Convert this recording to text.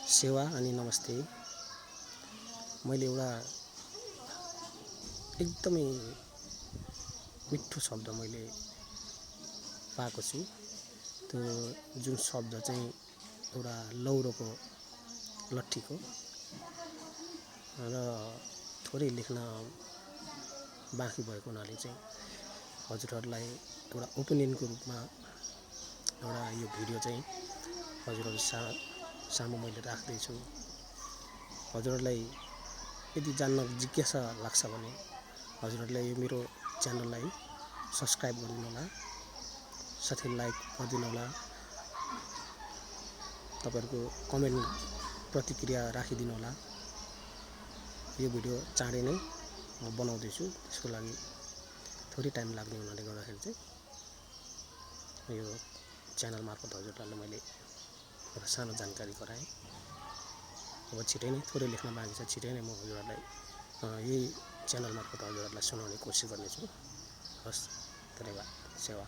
सेवा अनि नमस्ते। मैले एउटा एकदमै मिठो शब्द मैले पाएको छु। त्यो जुन शब्द चाहिँ एउटा लौरोको लट्ठीको र थोरै लेख्न बाँकी भएको हुनाले चाहिँ हजुरहरूलाई एउटा ओपिनियनको रूपमा एउटा यो भिडियो चाहिँ हजुरहरू सामु मैले राख्दैछु। हजुरहरूलाई यदि जान्न जिज्ञासा लाग्छ भने हजुरहरूले यो मेरो च्यानललाई सब्स्क्राइब गरिदिनु होला, साथै लाइक गरिदिनु होला, तपाईहरुको कमेन्ट प्रतिक्रिया राखिदिनु होला। यो भिडियो चाँडै नै म बनाउँदैछु, त्यसको लागि थोरै टाइम लाग्ने हुनाले गर्दाखेरि चाहिँ यो च्यानल मार्फत हजुरहरूलाई मैले एउटा सानो जानकारी गराएँ। अब छिटै नै थोरै लेख्न बाँकी छ, छिटै नै म हजुरहरूलाई यही च्यानल मार्फत हजुरहरूलाई सुनाउने कोसिस गर्नेछु। हस्, धन्यवाद। सेवा।